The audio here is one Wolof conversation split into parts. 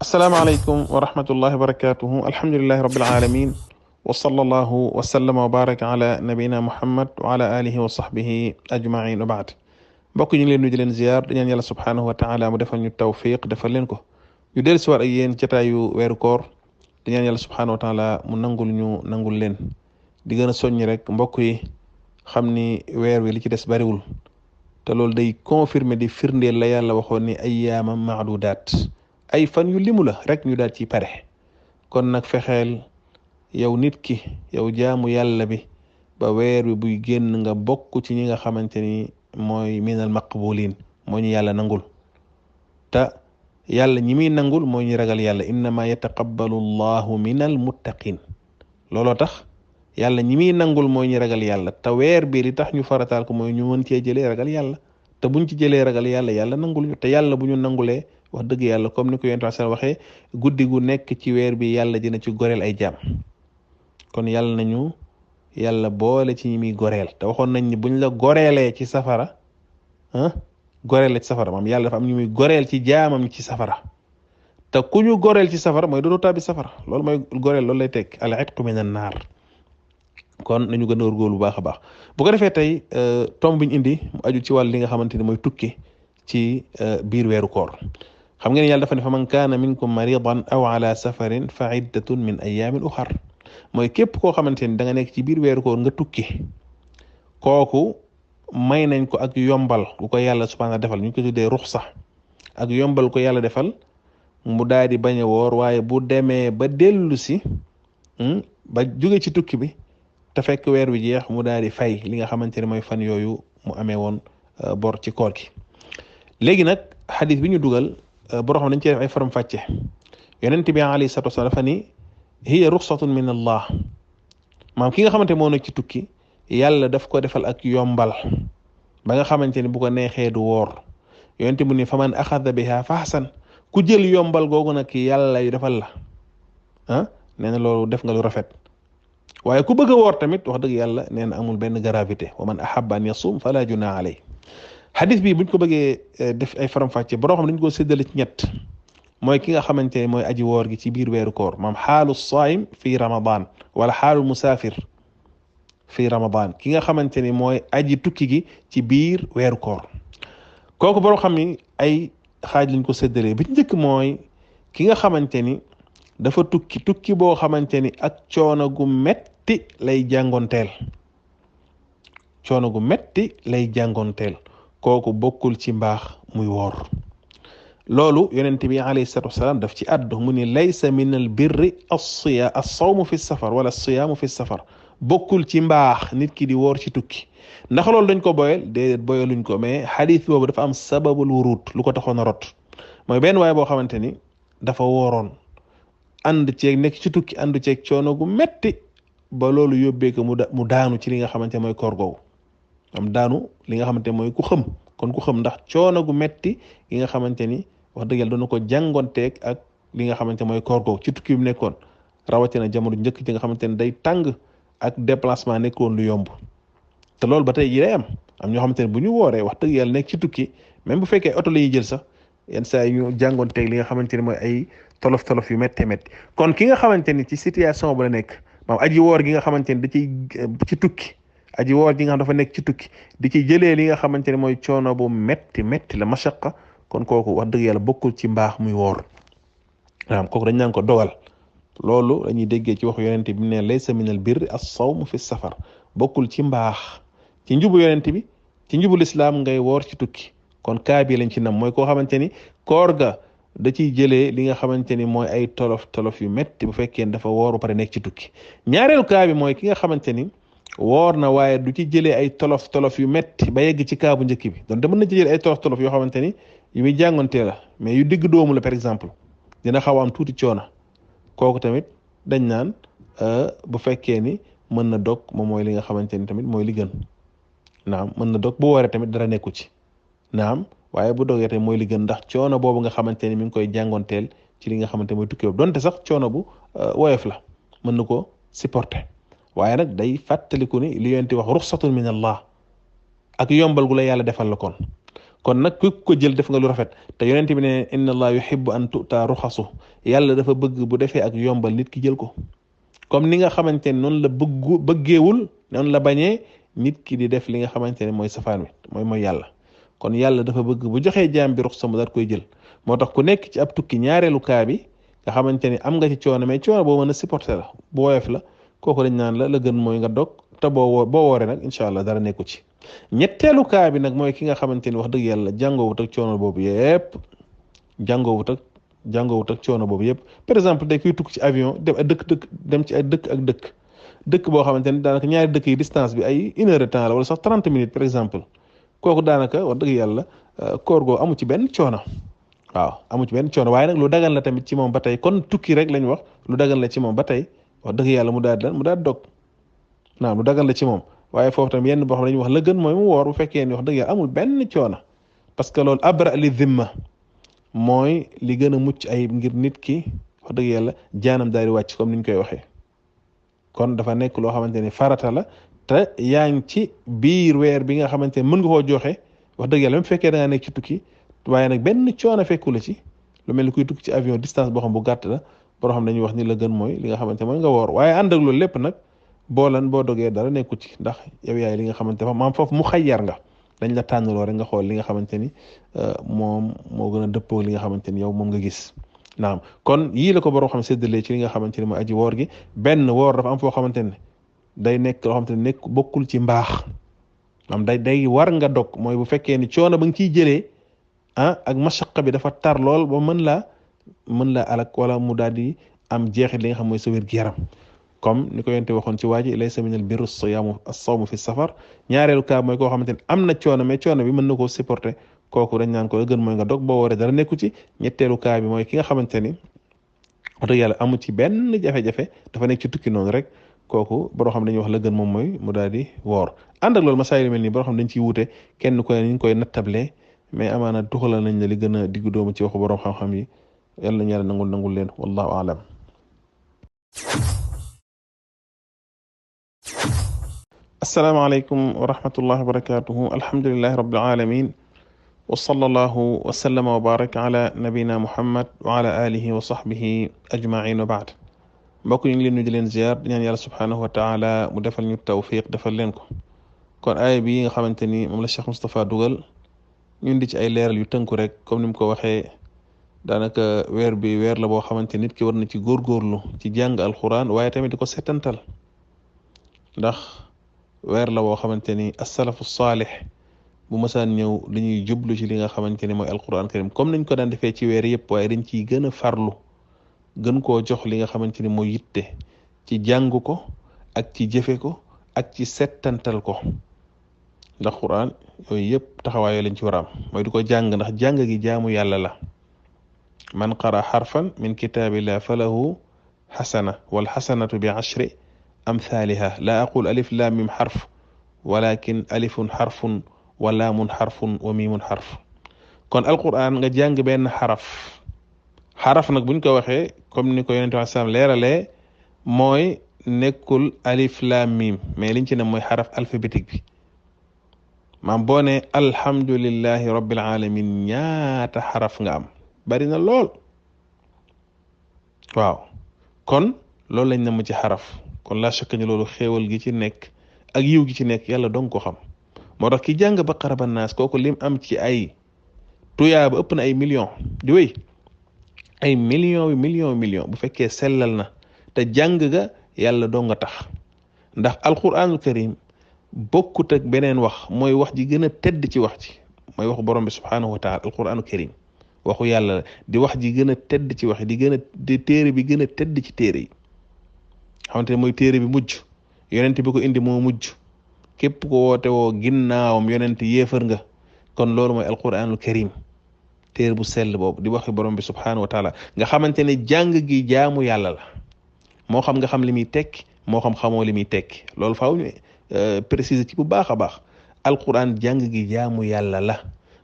السلام عليكم ورحمة الله وبركاته. الحمد لله رب العالمين، وصلى الله وسلم وبارك على نبينا محمد وعلى آله وصحبه أجمعين وبعد. mbokk ñu ngi leen nuyu di leen ziar di ñaan yàlla subhaanahu wa taala mu defal ñu tawfiq defal leen ko ñu dellu si waat ak yéen jataayu weeru koor di ñaan yàlla subhaanahu wa taala mu nangul ñu nangul leen di gën a soññ rek mbokk yi xam ni weer wi li ci des bariwul te loolu day confirmer di firndeel la yàlla waxoon ni ayyaama maadudaat ay fan yu limu la rek ñu daal ci pare. kon nag fexeel yow nit ki yow jaamu yàlla bi ba weer wi buy génn nga bokk ci ñi nga xamante ni mooy minal maqbulin moo ñu yàlla nangul te yàlla ñi muy nangul mooy ñu ragal yàlla innama yataqabbalu llahu minal muttaqin looloo tax yàlla ñi muy nangul mooy ñu ragal yàlla te weer bi li tax ñu farataal ko mooy ñu mën cee jëlee ragal yàlla te buñ ci jëlee ragal yàlla yàlla nangul ñu te yàlla bu ñu nangulee wax dëgg yàlla comme ni ko yonent sallallahu alayhi wasallam waxee guddi gu nekk ci weer bi yàlla dina ci goreel ay jaam kon yàlla nañu yàlla boole ci ñi muy goreel te waxoon nañ ni buñ la goreelee ci safara goreelee ci safara maam yàlla dafa am ñu muy goreel ci jaamam ci safara te ku ñu goreel ci safara mooy dootoo tàbbi safara loolu mooy goreel loolu lay teg al itqu minan naar kon nañu gën a góorgóorlu bu baax a baax bu ko defee tey tomb bi ñu indi mu aju ci wàll li nga xamante ni mooy tukki ci biir weeru koor xam ngeen yàlla dafa ne fa man kaana minkum maridan aw ala safarin fa iddatun min ayamin uxar mooy képp koo xamante ni da nga nekk ci biir weeru koor nga tukki kooku may nañ ko ak yombal bu ko yàlla subhaanahu defal ñu ko tuddee ruxsa ak yombal ko yàlla defal mu daal di bañ a woor waaye bu demee ba dellu si ba jóge ci tukki bi te fekk weer wi jeex mu daal di fay li nga xamante ne mooy fan yooyu mu amee woon bor ci koor gi. léegi nag xadis bi ñu dugal boo xam dañ ci def ay faram fàcce yonent bi alayhi salaatu wasalaam dafa ni hiya ruxsatun min allah maam ki nga xamante moo nekk ci tukki yàlla daf ko defal ak yombal ba nga xamante ni bu ko neexee du woor yonent mu ni faman axada biha fa ahsan ku jël yombal googu nag yàlla yu defal la nee na loolu def nga lu rafet waaye ku bëgg a woor tamit wax dëgg yàlla nee na amul benn gravité wa man ahabba an yasum fala junaaha alayhi. xadis bi buñ ko bëggee def ay faram-fàcce boroo xam dañ ko séddale ci ñett mooy ki nga xamante ne mooy aji woor gi ci biir weeru koor maam xaalu saim fi ramadan wala xaalu musafir fi ramadan ki nga xamante ni mooy aji tukki gi ci biir weeru koor kooku boroo xam ni ay xaaj lañ ko séddalee bi ci njëkk mooy ki nga xamante ni dafa tukki boo xamante ni ak coono gu metti lay jàngoonteel kooku bokkul ci mbaax muy woor loolu yonent bi alayhi salatu wasalaam daf ci addu mu ni laysa min al birri as-sawmu fi safar wala as-siyaamu fi safar bokkul ci mbaax nit ki di woor ci tukki ndax loolu dañ ko boyal déedéet boyaluñ ko mais xadis boobu dafa am sababul wurud lu ko taxoon a rot mooy benn waaye boo xamante ni dafa wooroon ànd ceeg nekk ci tukki ànd ceeg coono gu metti ba loolu yóbbee ko mu daanu ci li nga xamante mooy koor googu am daanu li nga xamante mooy ku xëm kon ku xëm ndax coono gu metti yi nga xamante ni wax dëgg yàlla doon na ko jàngonteeg ak li nga xamante mooy koor googu ci tukki bi nekkoon rawatina jamono njëkk ji nga xamante ne day tàng ak déplacement nekkoon lu yomb te loolu ba tey ji day am ñoo xamante ne bu ñu wooree wax dëgg yàlla nekk ci tukki même bu fekkee oto la ñuy jël sax yenn saa yi ñu jàngonteeg li nga xamante ne mooy ay tolof yu méttee métti kon ki nga xamante ni ci situation bu la nekk maam aji woor gi nga xamante ni da ciy ci tukki aji woor gi nga xam dafa nekk ci tukki di ci jëlee li nga xamante ne mooy coono bu metti la mashaqa kon kooku wax dëgg yàlla bokkul ci mbaax muy woor naam kooku dañ naan ko dogal loolu dañuy déggee ci waxu yonent bi ne laysa min al birri as-sawmu fi safar bokkul ci mbaax ci njubu yonent bi ci njubu lislaam ngay woor ci tukki kon kaa bi lañ ci nam mooy koo xamante ni koor ga da ciy jëlee li nga xamante ni mooy ay tolof yu metti bu fekkee dafa woor ba pare nekk ci tukki ñaareelu kaa bi mooy ki nga xamante ni woor na waaye du ci jëlee ay tolof yu metti ba yegg ci kaabu njëkk bi donc mën na ci jëlee ay tolof yoo xamante ni yu muy jàngontee la mais yu digg doomu la par exemple dina xaw a am tuuti coono kooku tamit dañ naan bu fekkee ni mën na dog moom mooy li nga xamante ni tamit mooy li gën naam mën na dog bu wooree tamit dara nekku ci naam waaye bu dogee tamit mooy li gën ndax coono boobu nga xamante ni mi ngi koy jàngonteel ci li nga xamante mooy tukki boobu donte sax coono bu woyof la mën na ko supporter waaye nag day fàttaliku ni li yonent wax ruxsatun min allah ak yombal gu la yàlla defal la kon kon nag ku ko jël def nga lu rafet te yonent bi ne inna allah yuhibbu an tu'ta ruxasu yàlla dafa bëgg bu defee ak yombal nit ki jël ko comme ni nga xamante ne noonu la bëggeewul noonu la bañee nit ki di def li nga xamante ne mooy safaan wi mooy yàlla kon yàlla dafa bëgg bu joxee jaam bi ruxsa mu daal koy jël moo tax ku nekk ci ab tukki ñaareelu kaa bi nga xamante ni am nga ci coono mais coono boo mën a supporter la bu woyof la kooku dañ naan la gën mooy nga dog te boo wooree nag incha allah dara nekku ci ñetteelu kaa bi nag mooy ki nga xamante ni wax dëgg yàlla jàngoowut ak coono boobu yëpp jàngoowut ak coono boobu yëpp par exemple day kuy tukki ci avion dem dem ci ay dëkk boo xamante ni daanaka ñaari dëkk yi distance bi ay 1 heure de temps la wala sax 30 minutes par exemple kooku daanaka wax dëgg yàlla koor goo amu ci benn coono waaw amu ci benn coono waaye nag lu dagan la tamit ci moom ba tey kon tukki rek lañ wax lu dagan la ci moom ba tey wax dëgg yàlla mu daal dog naam lu dagan la ci moom waaye foofu tam yenn boo xam ne dañuy wax la gën mooy mu woor bu fekkee ni wax dëgg yàlla amul benn coono parce que loolu abra li zimma mooy li gën a mucc ayib ngir nit ki wax dëgg yàlla jaanam daal di wàcc comme niñ koy waxee kon dafa nekk loo xamante ni farata la te yaa ngi ci biir weer bi nga xamante ne mën nga koo joxe wax dëgg yàlla même fekkee da nga nekk ci tukki waaye nag benn coono fekku la ci lu mel ni kuy tukki ci avion distance boo xam bu gàtt la boo xam dañuy wax ni la gën mooy li nga xamante mooy nga woor waaye ànd ak loolu lépp nag boo dogee dara nekku ci ndax yow yaay li nga xamante fa maam foofu mu xayyar nga dañ la tànnaloo rek nga xool li nga xamante ni moom moo gën a dëppoo li nga xamante ni yow moom nga gis naam kon yii la ko borom xam séddalee ci li nga xamante ni mooy aji woor gi benn woor dafa am foo xamante ne day nekk loo xamante ne nekk bokkul ci mbaax am day war nga dog mooy bu fekkee ni coono ba nga ciy jëlee ak mashaqa bi dafa tar lool ba mën laa alak wala mu daal di am jeexit li nga xam mooy sa wér gi yaram comme ni ko yonte waxoon ci waaji laysa minal birri as-sawmu fi safar ñaareelu kaa mooy koo xamante ne am na coono mais coono bi mën na koo supporter kooku dañ naan ko la gën mooy nga dog boo wooree dara nekku ci ñetteelu kaa bi mooy ki nga xamante ni wax dëgg yàlla amu ci benn jafe-jafe dafa nekk ci tukki noonu rek kooku boo xam dañuy wax la gën moom mooy mu daal di woor ànd ak loolu masaayil yu mel nii boo xam dañ ciy wuute kenn ko ñu koy nattable mais amaana tuxalal nañ la li gën a diggu doomu ci waxu borom xam-xam yi yàlla nañu yàlla nangul leen wallahu aalam. asalaamaaleykum wa rahmatullahi wa barakatuhu alhamdulillahi rabbil alamin wa sallallahu wa sallama wa baraka ala nabina muhammad wa ala alihi wa sahbihi ajmain wa baad mbokk ñu ngi leen nuyu di leen ziar di ñaan yàlla subhanahu wa taala mu defal ñu tawfiq defal leen ko kon aaya bi nga xamante ni moom la Cheikh Moustapha dugal ñun di ci ay leeral yu tënku rek comme ni mu ko waxee daanaka weer bi weer la boo xamante nit ki war na ci góorgóorlu ci jàng alquran waaye tamit di ko setantal ndax weer la boo xamante ni asalafu saalih bu masaan ñëw dañuy jublu ci li nga xamante ni mooy alquran karim comme nañ ko daan defee ci weer yëpp waaye dañ ciy gën a farlu gën koo jox li nga xamante ni mooy yitte ci jàng ko ak ci jëfe ko ak ci settantal ko ndax quran yooyu yëpp taxawaayoo lañ ci war a am mooy di ko jàng ndax jàng gi jaamu yàlla la man qara xarfan min kitaabillah falahu xasana wal xasanatu bi ashri amthaliha la aqul alif lam mim xarf walakin alifun xarfun wa laamun xarfun wa miimun xarf kon alquran nga jàng benn xaraf nag buñ ko waxee comme ni ko yonente bi sallam leeralee mooy nekkul alif lam mim mais liñ ci ne mooy xaraf alphabétique bi maam boo ne alhamdulillahi rabbil alamin ñaata xaraf nga am bari na lool waaw kon loolu lañ ne mu ci xaraf kon la shakka ni loolu xéewal gi ci nekk ak yiw gi ci nekk yàlla dong ko xam moo tax ki jàng baqara ba naas kooku lim am ci ay tuyaaba ëpp na ay million di wéy ay million bu fekkee sellal na te jàng ga yàlla dong nga tax ndax alquranul karim bokkut ak beneen wax mooy wax ji gën a tedd ci wax ci mooy waxu borom bi subhanahu wa taala alquranul karim waxu yàlla di wax ji gën a tedd ci wax di téere bi gën a tedd ci téere yi xamante ne mooy téere bi mujj yonent bi ko indi moo mujj képp ko woote woo ginnaawam yonent yéefar nga kon loolu mooy alquranul karim téere bu sell boobu di waxi borom bi subhanahu wa taala nga xamante ne jàng gi jaamu yàlla la moo xam nga xam li muy tekki moo xam xamoo li muy tekki loolu faaw ñu préciser ci bu baax a baax alquran jàng gi jaamu yàlla la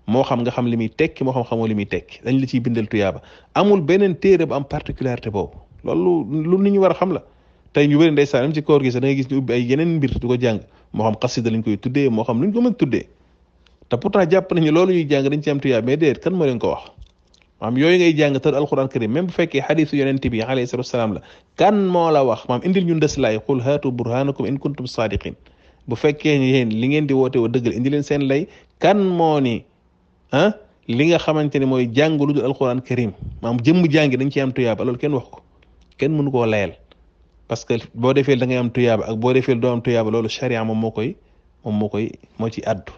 moo xam nga xam li muy tekki moo xam xamoo li muy tekki dañ la ciy bindal tuyaaba amul beneen téere bu am particularité boobu loolu lu nit ñu war a xam la tey ñu bëri ndeysaan am ci koor gi sax da ngay gis ñu ubbi ay yeneen mbir di ko jàng moo xam xasida lañ koy tuddee moo xam luñ ko mën tuddee te pourtant jàpp nañu loolu ñuy jàng dañ ci am tuyaaba mais déet kan moo leen ko wax maam yooyu ngay jàng te alquran karim même bu fekkee xadisu yonent bi alayhi salatu wasalaam la kan moo la wax maam indil ñu ndes lay qul haatu burhanakum in kuntum sadiqin bu fekkee yéen li ngeen di woote wa dëggal indi leen seen lay kan moo ni li nga xamante ne mooy jàng lu dul alquran karim maam jëmm jàngi dañ ci am tuyaaba loolu kenn wax ko kenn mënu koo layal parce que boo defee da ngay am tuyaaba ak boo defee doo am tuyaaba loolu sharia moom moo ci addu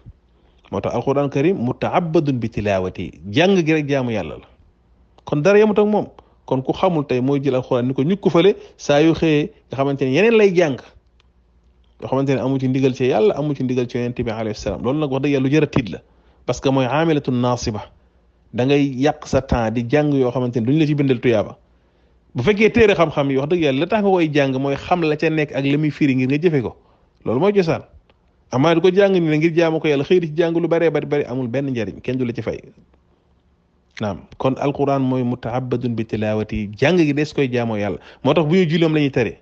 moo tax alquran karim mutaabadun bi tilawati jàng gi rek jaamu yàlla la kon dara yemut ak moom kon ku xamul tey mooy jël alquran ni ko ñukku fële saa yu xëyee nga xamante ne yeneen lay jàng yoo xamante ne amu ci ndigal ci yàlla amu ci ndigal ci yonent bi alayhi salaam loolu nag wax dëgg yàlla lu jër a tiit la parce que mooy aamilatun naasiba da ngay yàq sa temps di jàng yoo xamante ne duñ la ci bindal tuyaaba bu fekkee téere xam-xam yi wax dëgg yàlla la tax nga koy jàng mooy xam la ca nekk ak la muy firi ngir nga jëfe ko loolu mooy cosaan amaa di ko jàng ni ne ngir jaamu ko yàlla xëy di ci jàng lu bëree bari amul benn njariñ kenn du la ci fay naam kon alquran mooy mutaabadun bi tilawati jàng gi des koy jaamoo yàlla moo tax bu ñu julli moom la ñuy tere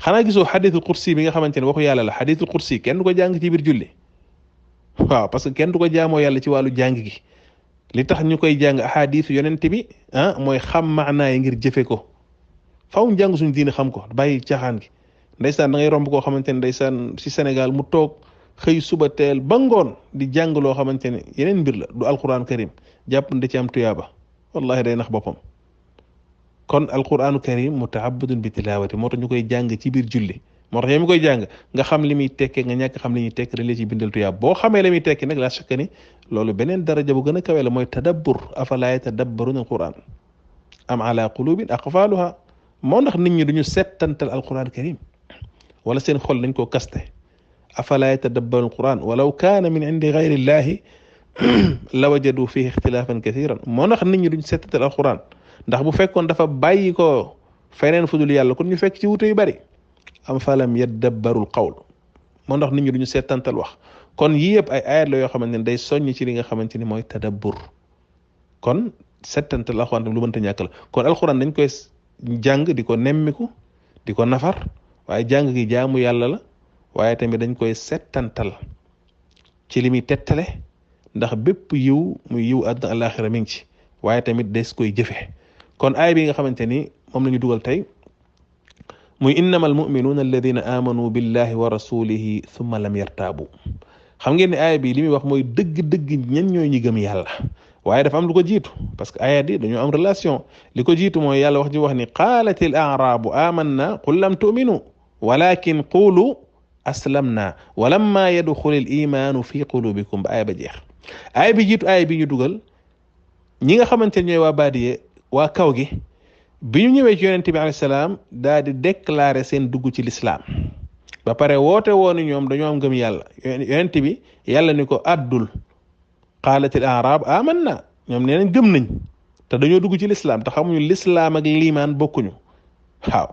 xanaa gisoo xadiisul qudsi bi nga xamante ne waxu yàlla la xadiisul qudsi kenn du ko jàng ci biir julli waaw parce que kenn du ko jaamoo yàlla ci wàllu jàng gi li tax ñu koy jàng ahadis yonent bi mooy xam maanaa yi ngir jëfe ko faaw ñu jàng suñu diine xam ko bàyyi caaxaan gi ndeysaan da ngay romb koo xamante ne ndeysaan si Sénégal mu toog xëy suba teel ba ngoon di jàng loo xamante ne yeneen mbir la du alquran karim jàpp da ci am tuyaaba wallahi day nax boppam kon alquranu karim mutaabadun bi tilawati moo tax ñu koy jàng ci biir julli moo tax yow mi koy jàng nga xam li muy tekkee nga ñàkk xam li ñuy tekk dañ la ci bindal tuyaaba boo xamee la muy tekki nag la shakka ni loolu beneen daraja bu gën a kawe la mooy tadabbur afala yatadabbaruna alquran am ala qulubin aqfaluha moo ndax nit ñi duñu settantal alquran karim wala seen xol dañ koo kaste afala yatadabbaruna alquran walaw kaana min indi gayri llahi la wajadu fihi ixtilafan kathiran moo ndax nit ñi duñu settantal alquran ndax bu fekkoon dafa bàyyi ko feneen fudul yàlla kon ñu fekk ci wute yu bari am falam yadabbarul qawl moo ndax nit ñi duñu settantal wax kon yii yëpp ay ayat la yoo xamante ne day soññ ci li nga xamante ni mooy tadabbur kon settantal alxuraan lu mënta ñàkk la kon alxuraan dañ koy jàng di ko nemmiku di ko nafar waaye jàng gi jaamu yàlla la waaye tamit dañ koy settantal ci li muy tettale ndax bépp yiw muy yiw àdduna alaxira mi ngi ci waaye tamit des koy jëfe kon aay bi nga xamante ni moom la ñu dugal tey muy innama almuminuuna alladina amanu billahi wa rasulihi thumma lam yartaabu xam ngeen ne aaya bi li muy wax mooy dëgg-dëgg ñen ñooy ñi gëm yàlla waaye dafa am lu ko jiitu parce que aaya yi dañoo am relation li ko jiitu mooy yàlla wax ji wax ni qaalatil a'raabu amanna qul lam tu'minu walakin qulu aslamna walamma yadxulil imaanu fi qulubikum ba aaya ba jeex aaya bi jiitu aaya bi ñu dugal ñi nga xamante ne ñooy waa baadiye waa kaw gi bi ñu ñëwee ci yonent bi alayhi salaam daal di déclarer seen dugg ci l'islam ba pare woote woon ñoom dañoo am gëm yàlla yonent bi yàlla ni ko addul qaalatil a'raab amanna ñoom nee nañ gëm nañ te dañoo dugg ci l'islam te xamuñu l'islam ak liimaan bokkuñu waaw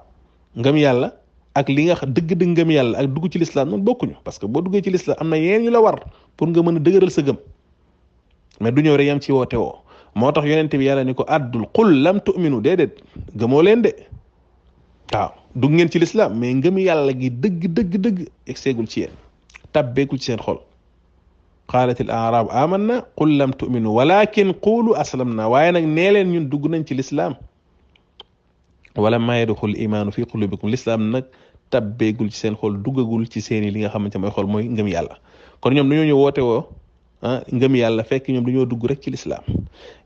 ngëm yàlla ak li nga dëgg-dëgg ngëm yàlla ak dugg ci l'islam noonu bokkuñu parce que boo duggee ci l'islam am na yeneen yu la war pour nga mën a dëgëral sa gëm mais du ñëw rek yam ci woote woo moo tax yonent bi yàlla ni ko addul qul lam tu'minu déedéet gëmoo leen de waaw dugg ngeen ci l'islam mais ngëm yàlla gi dëgg egseegul ci yéen tabbeekul ci seen xol qaalatil a'raab amanna qul lam tu'minu walakin qulu aslamna waaye nag nee leen ñun dugg nañ ci l'islam walamma yadxul imaanu fi qulubikum l'islam nag tabbeegul ci seen xol duggagul ci seeni li nga xamante mooy xol mooy ngëm yàlla kon ñoom dañoo ñëw woote woo ngëm yàlla fekk ñoom dañoo dugg rek ci l'islam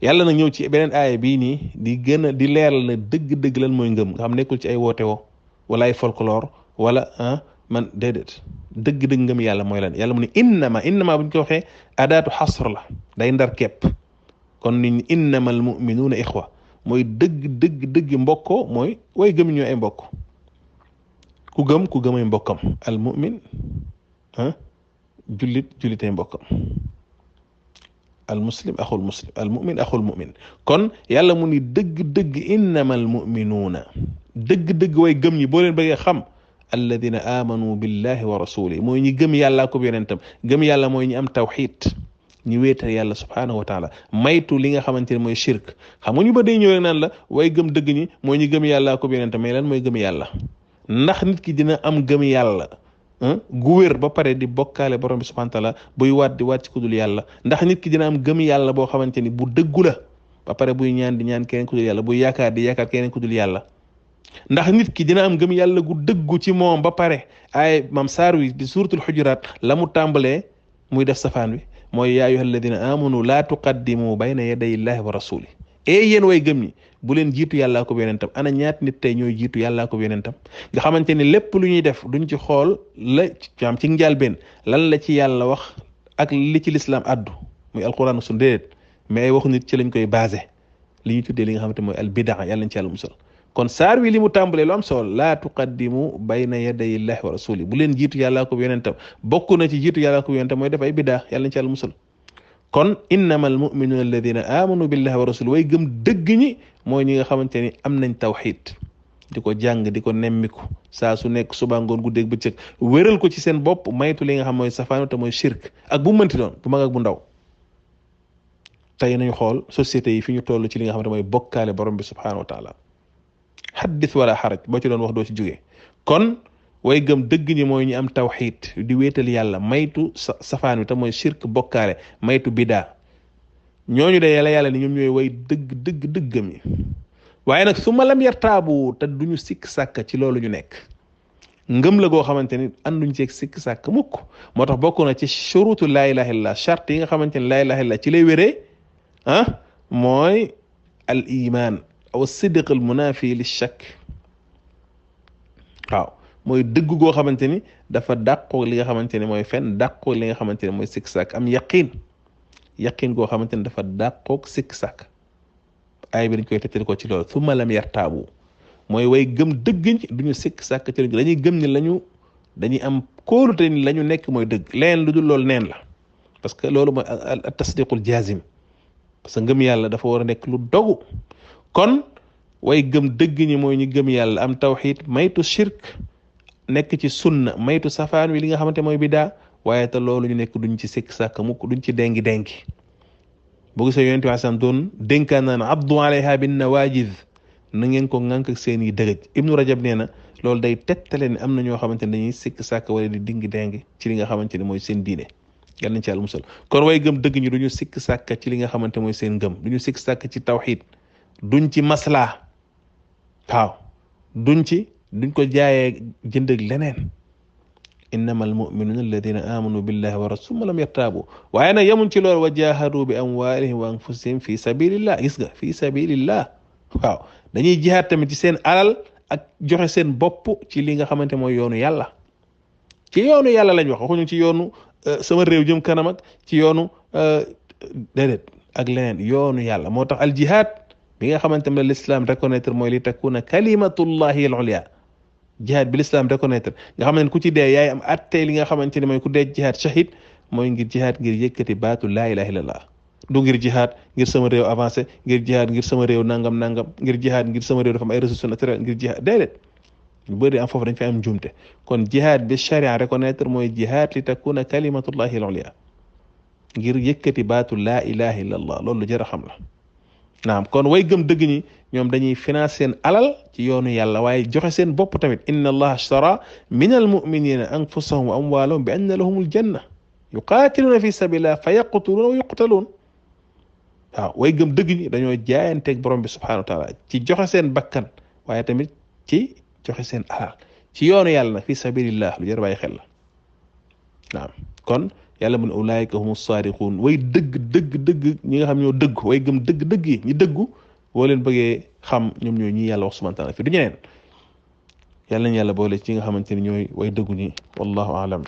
yàlla nag ñëw ci beneen aaya bii nii di gën a di leeral na dëgg-dëgg lan mooy ngëm nga xam nekkul ci ay woote woo wala ay folklore wala man déedéet dëgg-dëgg ngëm yàlla mooy lan yàlla mu ne innama buñ ko waxee adaatu xasr la day ndar képp kon ni innama al muminuuna ixwa mooy dëgg mbokkoo mooy way gëm ñoo ay mbokk ku gëm ay mbokkam al mumin jullitay mbokkam al muslim axul muslim al mumin axul mumin kon yàlla mu ni dëgg innamal muminuuna dëgg way gëm ñi boo leen bëggee xam alladina amanu billahi wa rasulihi mooy ñi gëm yàlla ko yonentam gëm yàlla mooy ñi am tawxid ñi wéetal yàlla subhanahu wa taala maytu li nga xamante ne mooy shirk xam nga ñu ba day ñëw rek naan la way gëm dëgg ñi mooy ñi gëm yàlla ko yonentam mais lan mooy gëm yàlla ndax nit ki dina am gëm yàlla gu wér ba pare di bokkaale borom bi subhanahu wa taala buy waat di waat ci kudul yàlla ndax nit ki dina am gëm yàlla boo xamante ni bu dëggu la ba pare buy ñaan di ñaan keneen kudul yàlla buy yaakaar di yaakaar keneen kudul yàlla ndax nit ki dina am gëm yàlla gu dëggu ci moom ba pare ay mam saar wi di suratul xujuraat la mu tàmbalee muy def safaan wi mooy yaa ayyuha alladina amanu laa tuqaddimu bayna yaday illahi wa rasuli yéen way gëm ñi bu leen jiitu yàllaa ko yonentam ana ñaat nit tey ñooy jiitu yàllaa ko yonentam nga xamante ni lépp lu ñuy def duñ ci xool la am ci njàlbeen lan la ci yàlla wax ak li ci lislaam addu muy alquran sun déedéet mais ay waxu nit ci lañ koy basé li ñuy tuddee li nga xamante mooy al bidaa yàlla nañ ci yàlla musal kon saar wi li mu tàmbalee lu am solo laa tuqaddimu bayna yaday illahi wa rasuli bu leen jiitu yàllaa ko yonentam bokk na ci jiitu yàllaa ko yonentam mooy def ay bidaa yàlla nañ ci yàlla musal kon innama al muminuna alladina amanu billahi wa rasuli way gëm dëgg ñi mooy ñi nga xamante ni am nañ tawxid di ko jàng di ko nemmiku saa su nekk suba ngoon guddeeg bëccëg wéral ko ci seen bopp maytu li nga xam mooy safaanu te mooy shirk ak bu mënti doon bu mag ak bu ndaw tey nañu xool société yi fi ñu toll ci li nga xamante mooy bokkaale borom bi subhanahu wa taala xaddis wala xaraj boo ci doon wax doo ci jógee kon way gëm dëgg ñi mooy ñu am tawxid di wéetal yàlla maytu safaan wi te mooy shirk bokkaale maytu bidaa ñooñu de yàlla ni ñoom ñooy way dëgg dëggam yi waaye nag su ma lam yartaabu te duñu sikk sàkk ci loolu ñu nekk ngëm la goo xamante ni anduñ ceeg sikk sàkk mukk moo tax bokk na ci shurutu laa ilaha illallah charte yi nga xamante ni laa ilaha illallah ci lay wéree mooy al iman aw sidq al munafi li shakk waaw mooy dëgg goo xamante ni dafa dàqoo li nga xamante ni mooy fen dàqoo li nga xamante ni mooy sikk sàkk am yaqin goo xamante ni dafa dàqoog sikk sàkk ay bi dañ koy tettali ko ci loolu summa lam yartaabu mooy way gëm dëgg ñi duñu sikk sàkk ci dañuy gëm ni dañuy am kóolute ni la ñu nekk mooy dëgg leen lu dul loolu neen la parce que loolu mooy at tasdiqul jazim parce que ngëm yàlla dafa war a nekk lu dogu kon way gëm dëgg ñi mooy ñu gëm yàlla am tawxid maytu shirk nekk ci sunna maytu safaan wi li nga xamante mooy bidaa waaye te loolu ñu nekk duñ ci sikk sàkk mukk duñ ci dengi boo gisee yonent bi sallam doon dénkaan naan abdu alayha bin nawajid na ngeen ko ŋànk ak seen i dëgëj ibnu rajab nee na loolu day tettale ne am na ñoo xamante ne dañuy sikk sàkk wala di dingi dengi ci li nga xamante ne mooy seen diine yal nañ ci yàlla musal kon way gëm dëgg ñi duñu sikk sàkk ci li nga xamante mooy seen gëm duñu sikk sàkk ci tawxid duñ ci maslaa waaw duñ ko jaayee jënd ak leneen innama almuminuna alladina amanu billahi wa rasul summa lam yartaabu waaye nag yemuñ ci loolu wa jahadu bi amwalihim wa anfusihim fi sabilillah gis nga fi sabilillah waaw dañuy jihaad tamit ci seen alal ak joxe seen bopp ci li nga xamante mooy yoonu yàlla ci yoonu yàlla lañ wax waxuñu ci yoonu sama réew jëm kanam ak ci yoonu déedéet ak leneen yoonu yàlla moo tax al jihad bi nga xamante ne l'islam reconnaître mooy li takuna kalimatullahi al ulya jihaad bi l'islam reconnaître nga xam ne ku ci dee yaay am attey li nga xamante ne mooy ku dee jihaad shahid mooy ngir jihaad ngir yëkkati baatu laa ilaha illallah du ngir jihaad ngir sama réew avancé ngir jihaad ngir sama réew nangam ngir jihaad ngir sama réew dafa am ay ressources naturelles ngir jihaad déedéet ñu bëri am foofu dañ fi am njuumte kon jihaad bi sharia reconnaître mooy jihaad li takuna kalimatullahi al-ulya ngir yëkkati baatu laa ilaha illallah loolu lu jar a xam la naam kon way gëm dëgg ñi ñoom dañuy financer seen alal ci yoonu yàlla waaye joxe seen bopp tamit inna allaha ashtara min almuminina anfusahum wa amwalahum bi anna lahumul janna yuqatiluna fi sabilillah fa yaqtuluna wa yuqtalun waaw way gëm dëgg ñi dañoo jaayanteeg borom bi subhanahu wa taala ci joxe seen bakkan waaye tamit ci joxe seen alal ci yoonu yàlla nag fi sabilillah lu jar bàyyi xel la naam kon yàlla mun ulaayika humu saadiquun way dëgg ñi nga xam ñoo dëgg way gëm dëgg yi ñi dëggu boo leen bëggee xam ñoom ñooy ñi yàlla wax subhanahu wa taala fi du ñeneen yàlla nañ yàlla boole ci nga xamante ni ñooy way dëggu ñi wallahu aalam